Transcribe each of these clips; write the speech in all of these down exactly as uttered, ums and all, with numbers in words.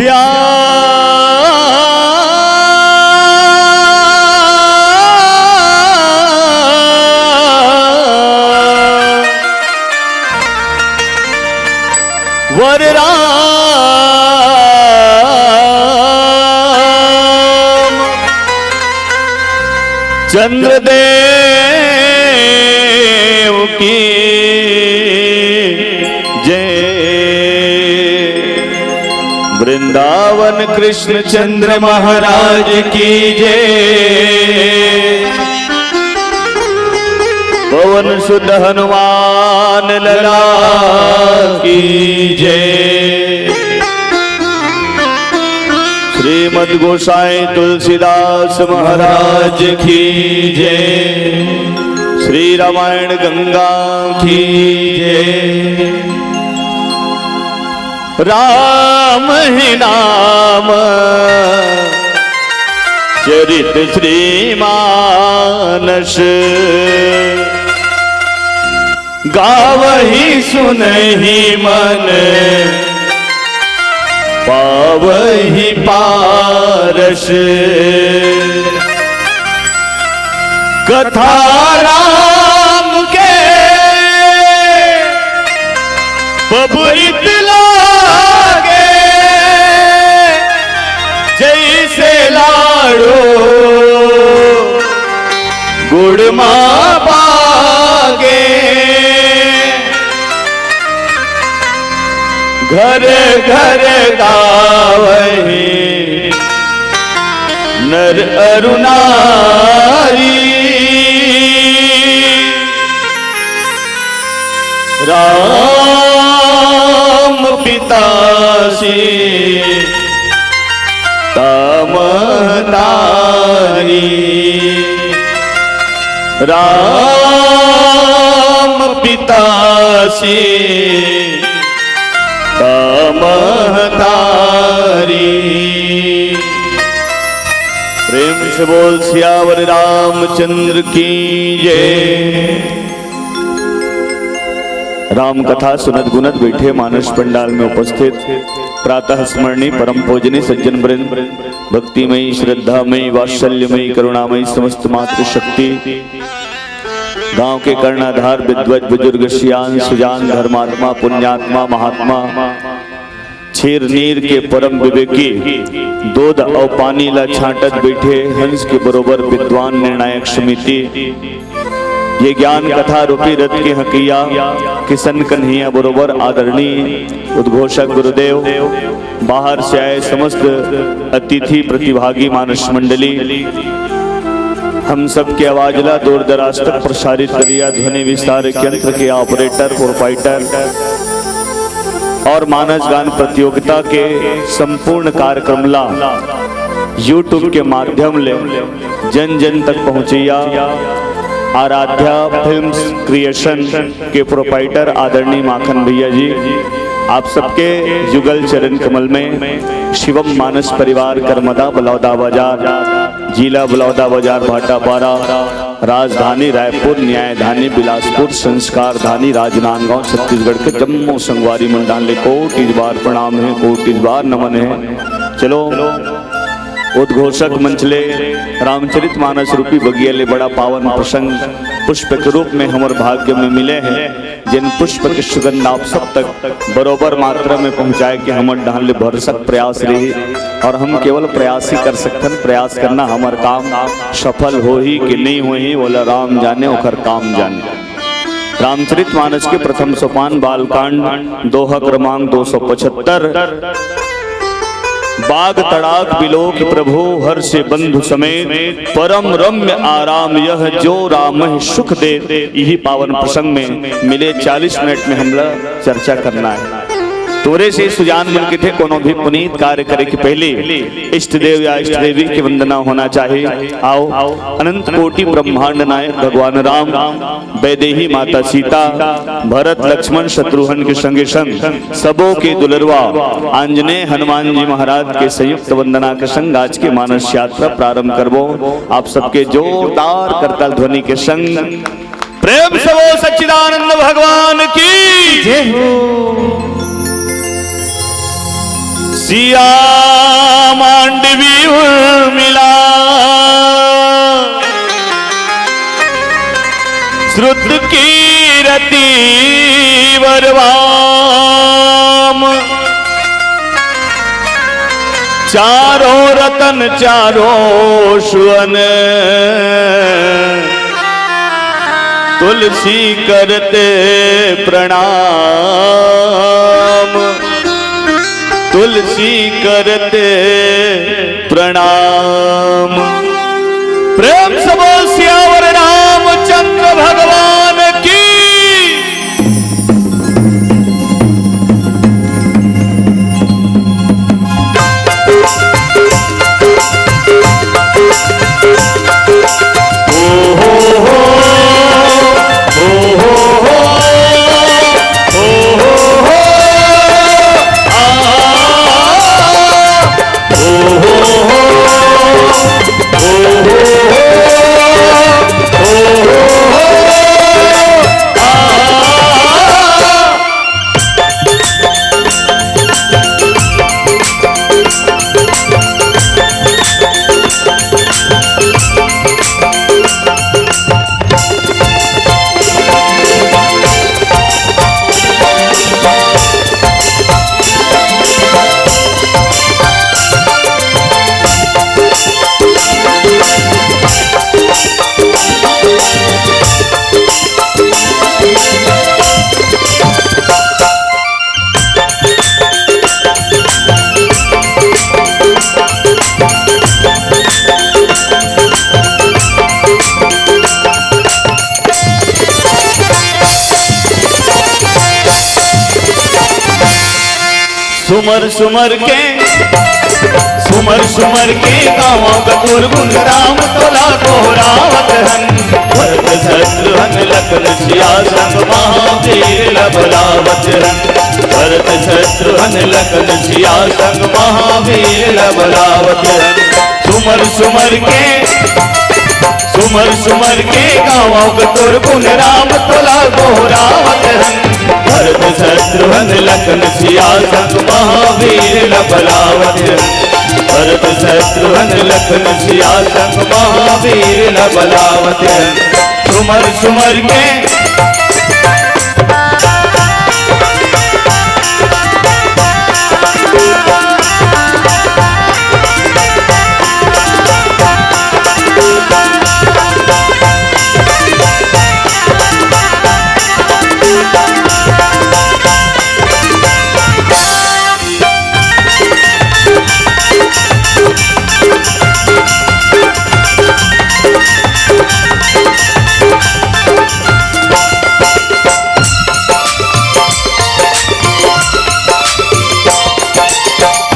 राम वर राम चंद्र देव की जय। वृंदावन कृष्ण चंद्र महाराज की जय। पवन सुत हनुमान लला की जय। श्रीमद गोसाई तुलसीदास महाराज की जय। श्री रामायण गंगा की जय। राम ही नाम चरित श्रीमानस। गावही सुनही मन पावही पारस। कथा राम के पबरित लागे, जैसे लाड़ो गुड़ मा पागे। घर घर गावही नर अरु नारी। राम पिता सीता महतारी। राम पिता सीता महतारी। प्रेम से बोल सियावर रामचंद्र की जय। राम कथा सुनत गुनत बैठे मानस पंडाल में उपस्थित प्रातः स्मरणी परम पूजनी सज्जन वृंद, भक्तिमयी श्रद्धामयी वात्सल्यमयी करुणामयी समस्त मातृशक्ति, गांव के कर्णाधार विद्वत बुजुर्ग सियान सुजान धर्मात्मा पुण्यात्मा महात्मा, क्षीर नीर के परम विवेकी, दूध अउ पानी ला छांटत बैठे हंस के बरोबर विद्वान निर्णायक समिति, ये ज्ञान कथा रूपी रथ के हकैया किशन कन्हैया बरोबर आदरणीय उद्घोषक गुरुदेव, बाहर से आए समस्त अतिथि प्रतिभागी मानस मंडली, हम सबके आवाज ला दूर दराज तक प्रसारित करिया ध्वनि विस्तारक यंत्र के ऑपरेटर, प्रोपाइटर और मानस गान प्रतियोगिता के संपूर्ण कार्यक्रम ला YouTube के माध्यम ले जन जन तक पहुंचैया आराध्या फिल्म्स क्रिएशन के प्रोपाइटर आदरणीय माखन भैया जी, आप सबके युगल चरण कमल में शिवम मानस परिवार करमदा बलौदा बाजार, जिला बलौदा बाजार भाटापारा, राजधानी रायपुर, न्यायधानी बिलासपुर, संस्कारधानी राजनांदगांव, छत्तीसगढ़ के जम्मो संगवारी मन डाहन ले कोटि बार प्रणाम हे, कोटि बार नमन हे। चलो, उद्घोषक मंच ले रामचरित मानस रूपी बगिया ले बड़ा पावन प्रसंग पुष्प के रूप में हमर भाग्य में मिले हे, जिन पुष्प के सुगंध आप सब तक बरोबर मात्रा में पहुंचाए के हमर डाहन ले भरसक प्रयास रही और हम केवल प्रयास ही कर सकथन। प्रयास करना हमर काम, सफल होही कि नहीं होही, ओला राम जाने, ओखर काम जाने। रामचरित मानस के प्रथम सोपान बालकांड, दोहा क्रमांक दो सौ पचहत्तर। बाग तड़ाक बिलोक प्रभु हर्ष बंधु समेत, परम रम्य आराम यह जो रामहि सुख देत। यही पावन प्रसंग में मिले चालीस मिनट में हमला चर्चा करना हे। तोरे से सुजान मन के थे कोनो भी पुनीत कार्य करे के पहले इष्ट देव या इष्ट देवी की वंदना होना चाहिए। आओ, अनंत कोटि ब्रह्मांड नायक भगवान राम, वैदेही माता सीता, भरत लक्ष्मण शत्रुघ्न के संगे संग सबो के दुलरवा आंजनेय हनुमान जी महाराज के संयुक्त वंदना के संग आज के मानस यात्रा प्रारंभ करबो। आप सबके जोरदार करताल ध्वनि के संग प्रेम से बोल सच्चिदानंद भगवान की जय हो। सिया मांडवी उर्मिला, श्रुत कीरति वरवाम, चारों रतन चारों सुवन, तुलसी करते प्रणाम, तुलसी करते प्रणाम। प्रेम से बोल सियावर रामचंद्र भगवान की। सुमर सुमर के, सुमर सुमर के गावँव कतोर गुन राम तोला गोहरावत हन। भरत शत्रुघ्न लखन सिया संग महावीर ल बलावत हन। भरत शत्रुघ्न लखन सिया संग महावीर ल बलावत हन। सुमर सुमर के, सुमर सुमर के गावँव कतोर गुन राम तोला गोहरावत हन। भरत शत्रुघ्न लखन सिया संग महावीर ल बलावत हन। भरत शत्रुघ्न लखन सिया संग महावीर ल बलावत हन। सुमर सुमर के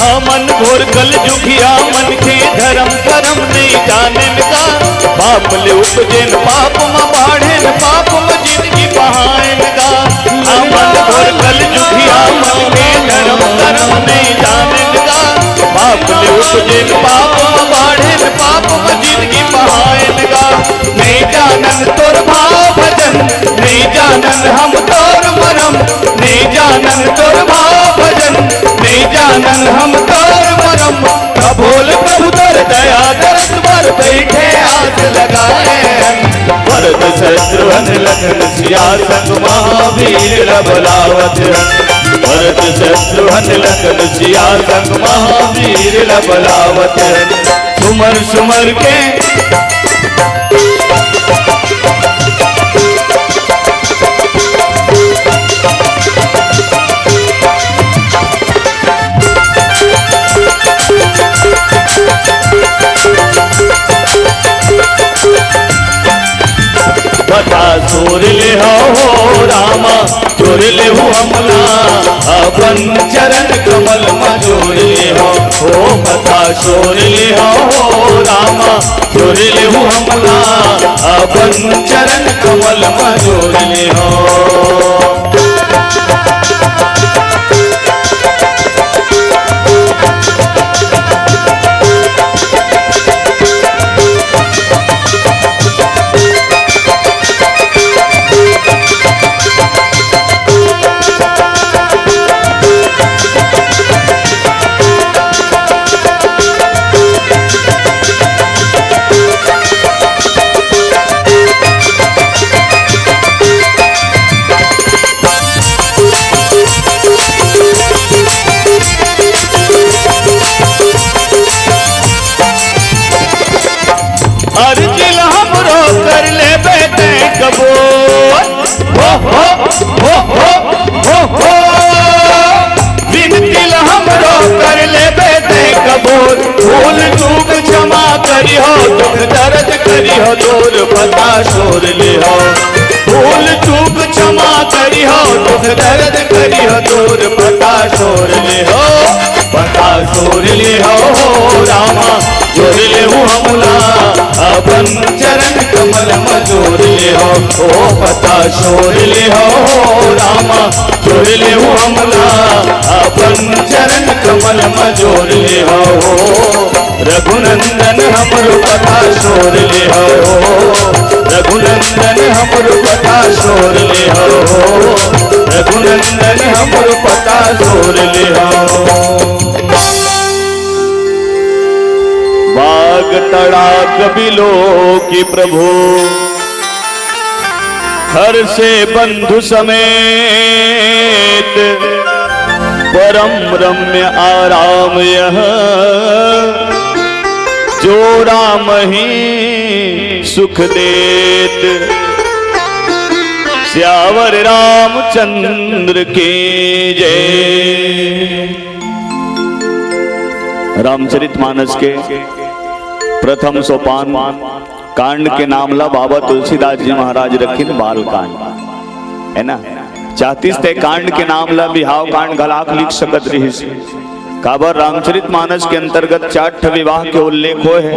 हमन घोर कलजुगिया मनखे धरम करम नइ जानेन गा। पाप ले उपजेन पाप म बाढ़ेन, पाप म जिनगी बहाएन गा। हमन घोर कलजुगिया मनखे धरम करम नइ जानेन गा। पाप ले उपजेन पाप म बाढ़ेन, पाप म जिनगी बहाएन गा। नइ जानन तोर भाव भजन, नइ जानन हम तोर मरम, नइ जानन तोर भाव भजन, नइ जानन हम तोर मरम। कभो ले प्रभु तोर दया दरस बर बइठे आस लगाए हन। भरत शत्रुघ्न लखन सिया संग महावीर ल बलावत हन। भरत शत्रुघ्न लखन सिया संग महावीर ल बलावत हन। सुमर सुमर के बता छोर ले हो रामा, जोर ले हो हमला, अपन चरण कमल म जोर ले हो। ओ बता छोर ले हो रामा, जोर ले हो हमला, अपन चरण कमल म जोर ले हो। हो, दूर पता छोड़ ले हो। भूल चूक क्षमा करी हो, दुख दर्द करी हो, दूर पता छोड़ ले हो। पता छोड़ ले हो, हो रामा, जोड़ ले हो हमला, अपन चरण कमल में जोड़ ले हो। ओ पता छोड़ ले हो, हो रामा, जोड़ ले हो हमला, अपन चरण कमल में जोड़ ले हो। रघुनंदन हमरो पता छोड़ ले हो, रघुनंदन हमरो पता छोड़ ले हो, रघुनंदन हमरो पता छोड़ ले हो। बाग तड़ाक बिलोकि प्रभु, हर्षे बंधु समेत। परम रम्य आराम यह, जो राम ही सुख देत। सियावर रामचंद्र की जय। रामचरित मानस के प्रथम सोपान कांड के नाम ला बाबा तुलसीदास जी महाराज रखिन बाल कांड, है ना? चाहतिस ते कांड के नाम ला बिहाव कांड घलाक लिख सकत रिहिस। काबर रामचरित मानस के अंतर्गत चार ठन विवाह के उल्लेख होय हे,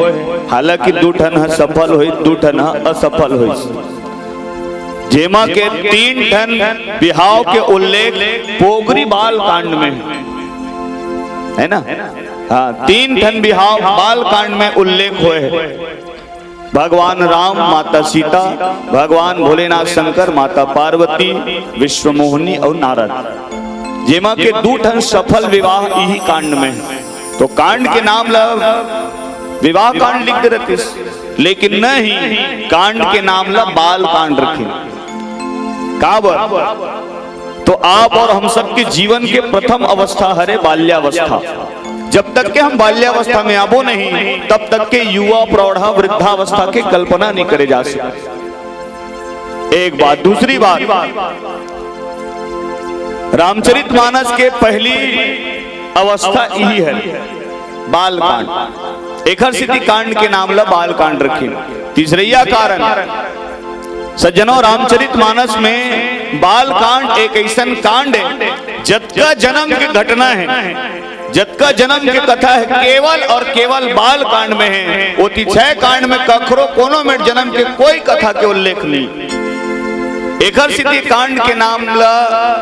हालांकि दू ठन ह सफल होइस, दू ठन ह असफल होइस, जेमा के तीन ठन बिहाव के उल्लेख पोगरी बाल कांड में हे, है ना? हाँ, तीन ठन बिहाव बाल कांड में उल्लेख होय हे। भगवान राम, माता सीता, भगवान भोलेनाथ शंकर, माता पार्वती, विश्वमोहिनी अउ नारद, जेमा के दू ठन सफल विवाह इही कांड में हे। तो कांड के नाम ला विवाह कांड लिख दे रहतिस, लेकिन नहीं, कांड के नाम ला बाल कांड रखे। काबर? तो आप और हम सबके जीवन के प्रथम अवस्था हरे बाल्यावस्था। जब तक के हम बाल्यावस्था में आबो नहीं, तब तक के युवा, प्रौढ़ा, वृद्धावस्था के कल्पना नहीं करे जा सकते। एक बात। दूसरी बात, रामचरित मानस के पहली अवस्था यही है, बाल कांड। एखर सेती कांड के नाम ला बाल कांड रखिन। तीसरैया कारण, सज्जनों, रामचरित मानस में बाल कांड एक ऐसन कांड है, जतका जन्म के घटना है, जतका जन्म के कथा है, केवल और केवल बाल कांड में है। ओती छह कांड में कखरो कोनो में जन्म के कोई कथा के उल्लेख नहीं। एखर सेती कांड के नाम ला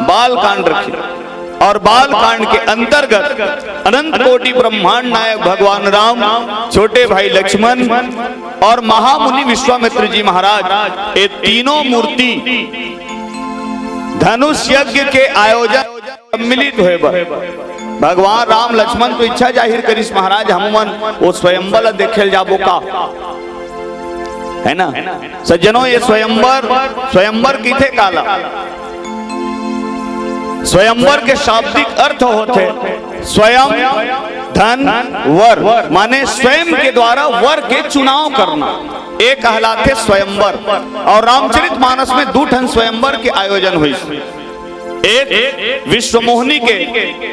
बाल कांड रखिन। और बाल कांड के अंतर्गत अनंत कोटि ब्रह्मांड नायक भगवान राम, छोटे भाई लक्ष्मण और महामुनि विश्वामित्र जी महाराज, ये तीनों मूर्ति धनुष यज्ञ के आयोजन सम्मिलित होय बर भगवान राम लक्ष्मण तो इच्छा जाहिर करिस, महाराज, हमन वो स्वयंवर ला देखे ल जाबो का, है ना? सज्जनों, ये स्वयंवर, स्वयंवर किथे काला? स्वयंवर के शाब्दिक अर्थ होथे स्वयं, धन, वर, माने स्वयं के द्वारा वर के चुनाव करना, ये कहलाथे स्वयंवर। और रामचरित मानस में दू ठन स्वयंवर के आयोजन हुई। एक विश्वमोहिनी के,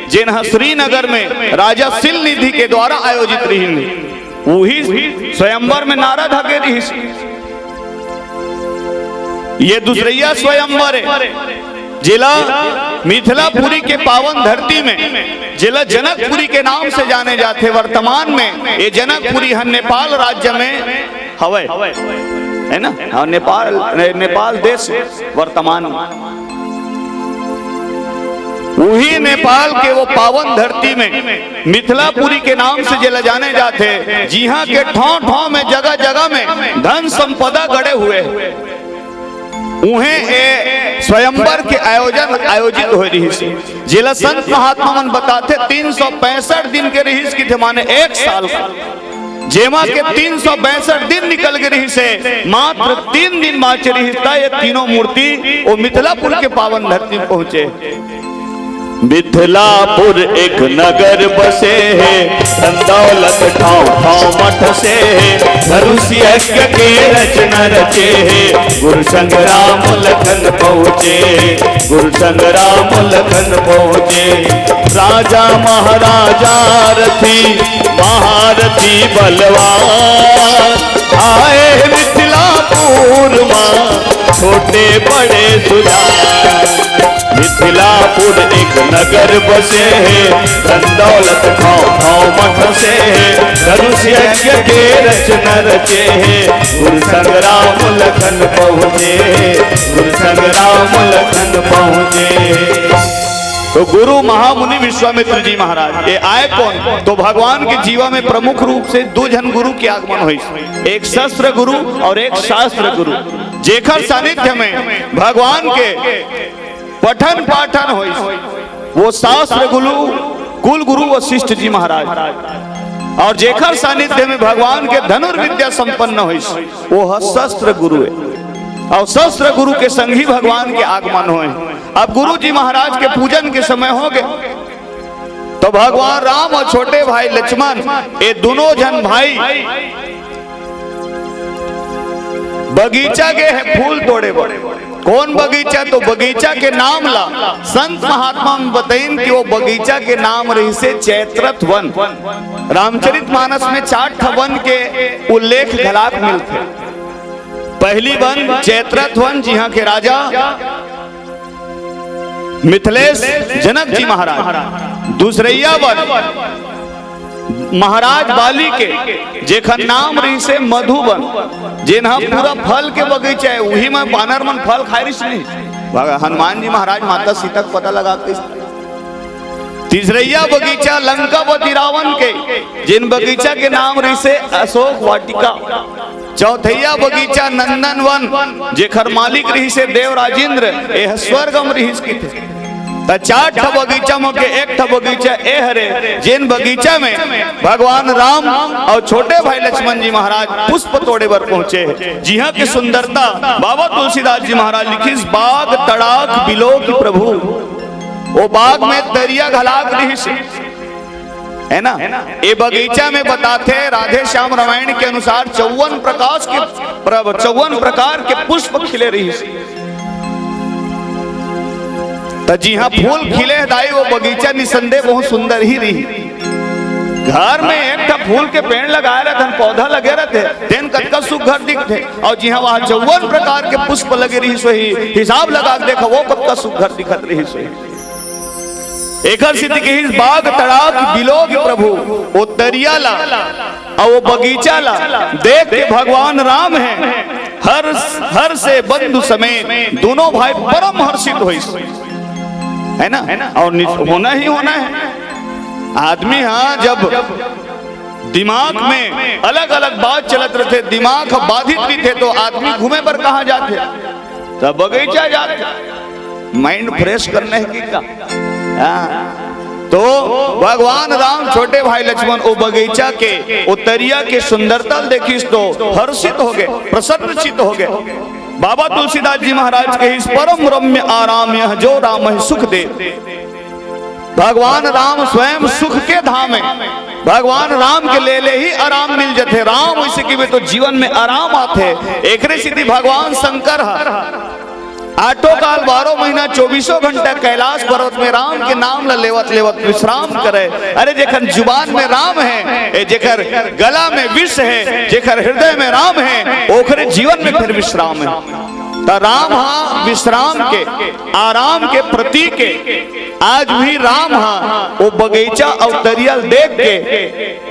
जेन ह श्रीनगर में राजा सिल निधि के द्वारा आयोजित रिहिन, उही स्वयंवर में नारद ह गे रिहिस। ये दूसरैया स्वयंवर है, जेला मिथिलापुरी के पावन धरती में, जेला जनकपुरी के नाम से जाने जाथे। वर्तमान में ये जनकपुरी ह नेपाल राज्य में हवय, है ना? हाँ, नेपाल, ने-, नेपाल देश वर्तमान में। उही नेपाल के वो पावन धरती में मिथिलापुरी के नाम से जेला जाने जाथे, जिहाँ के ठाव ठाव में, जगह जगह में धन संपदा गड़े हुए हे। उहें ए स्वयंवर के आयोजन, आयोजित होय रिहिस, जेला संत महात्मा मन बताथे तीन सौ पैंसठ दिन के रिहिस किथे, माने एक साल का, जेमा के तीन सौ बैसठ दिन निकल गे रिहिस हे, मात्र तीन दिन बाँचे रिहिस, त ये तीनों मूर्ति वो मिथिलापुर के पावन धरती में पहुँचे। मिथिलापुर एक नगर बसे हे, धन दौलत ठाँव ठाँव मठसे हे। धनुष यज्ञ के रचना रचे हे, गुरु संग राम लखन पहुँचे हे, गुरु संग राम लखन पहुँचे हे। राजा महाराजा रथी, महारथी बलवान, आए मिथिलापुर मा छोटे बड़े सुजान। मिथिलापुर एक नगर बसे हे, धन दौलत ठाँव ठाँव मठसे हे। धनुष यज्ञ के रचना रचे हे, गुरु संग राम लखन पहुँचे हे, गुरु संग राम लखन पहुँचे हे। तो गुरु महामुनि विश्वामित्र जी महाराज ये आए कोन? तो भगवान के जीवा में प्रमुख रूप से दू झन गुरु के आगमन होइस, एक शस्त्र गुरु और एक शास्त्र गुरु, जेकर सानिध्य में भगवान के पठन पाठन होइस, वो शास्त्र गुरु, कुल गुरु वशिष्ठ जी महाराज, और जेकर सानिध्य में भगवान के धनुर्विद्या संपन्न होइस, वो ह शस्त्र गुरु हे। और शस्त्र गुरु के संग ही भगवान के आगमन होए। अब गुरु जी महाराज के पूजन के समय होगे, तो भगवान राम और छोटे भाई लक्ष्मण, ये दोनों झन भाई बगीचा गे हे फूल तोड़े बर। कोन बगीचा? तो बगीचा के नाम ला संत महात्मा मन बतइन कि वो बगीचा के नाम रहिसे चैत्रथ वन। रामचरित मानस में चार ठा वन के उल्लेख घलाक मिलथे। पहली वन चैत्रथ वन, जिहाँ के राजा मिथिलेश जनक जी महाराज। दूसरैया वन महाराज बाली के, जेखर नाम रहिसे मधुबन, जेन ह पूरा फल के बगीचा हे, उही में बानर मन फल खाए रहिस नहीं। भग-, हनुमान जी महाराज माता सीता के पता लगा के तीसरैया बगीचा लंकापति रावण के, जेन बगीचा के नाम रहिसे अशोक वाटिका। चौथैया बगीचा नंदन वन, जेखर मालिक रहिसे देव राजेंद्र, एह स्वर्ग म रहिस किथे। त चार ठा बगीचा म के एक ठा बगीचा ए हरे, जेन बगीचा में भगवान राम और छोटे भाई लक्ष्मण जी महाराज पुष्प तोड़े बर पहुंचे हे। जिहाँ के सुंदरता बाबा तुलसीदास जी महाराज लिखिस, बाग तड़ाक बिलोक प्रभु। वो बाग में तरिया घलाक रहिस, है ना? ये बगीचा में बताथे, राधे श्याम रामायण के अनुसार चौवन प्रकाश के प्र-, चौवन प्रकार के पुष्प खिले रहिस। त जिहाँ फूल खिले हे दाई, वो बगीचा निसंदेह बहुत सुंदर ही रही। घर में एक ठा फूल के पेड़ लगाए रहथन, पौधा लगे रहथे, तेन कतका सुघर दिखथे। और जिहाँ वहाँ चौवन प्रकार के पुष्प लगे रहिस होही, हिसाब लगा के देखो, वो कतका सुघर दिखत रहिस होही। एकर सेती कहिस, बाग तड़ाक बिलोक प्रभु, वो तरिया ला और वो बगीचा ला देख के भगवान राम हे, हर, हर्ष से बंधु समेत दोनों भाई परम हर्षित होइस, है ना? और नि-, होना ही होना है। आदमी, हाँ, जब दिमाग में अलग-अलग बात चलत रहिथे, दिमाग ह बाधित रहिथे, तो आदमी घूमे बर कहाँ जाथे? त बगीचा जाथे, mind fresh करने की का? हाँ। तो भगवान राम छोटे भाई लक्ष्मण ओ बगीचा के, ओ तरिया के सुंदरता ल देखिस तो हर्षित हो गए, प्रसन्न चित्त हो गए। बाबा तुलसीदास जी महाराज कहिस, "परम रम्य आराम यह जो रामहि सुख दे।" भगवान राम स्वयं सुख के धाम हे। भगवान राम के ले ले ही आराम मिल जथे। राम वइसे किबे तो जीवन में आराम आथे। एकरे सेती भगवान शंकर ह आठों काल बारह महीना चौबीसों घंटा कैलाश पर्वत में राम के नाम ल लेवत लेवत विश्राम करे। अरे जेखर जुबान में राम हे, ए जेखर गला में विष हे, जेखर हृदय में राम हे, ओखरे जीवन में फिर विश्राम हे। त राम हा विश्राम के, आराम के प्रतीक हे। आज भी राम हा वो बगीचा अउ तरिया ल देख के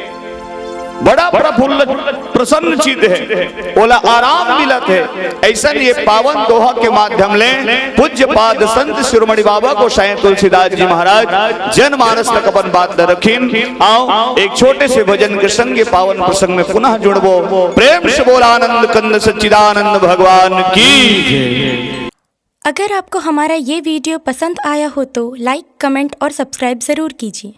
बड़ा प्रफुल्ल प्रसन्न चित्त हे, ओला आराम मिलत हे। अइसन ये पावन दोहा के माध्यम ले पूज्य पाद संत शिरोमणि बाबा गोसाई तुलसीदास जी महाराज जनमानस तक अपन बात ल रखिन। आओ एक छोटे से भजन के संग ये पावन प्रसंग में पुनः जुड़बो। प्रेम से बोल आनंद कंद सच्चिदानंद भगवान की जय। अगर आपको हमारा ये वीडियो पसंद आया हो तो लाइक, कमेंट और सब्सक्राइब ज़रूर कीजिए।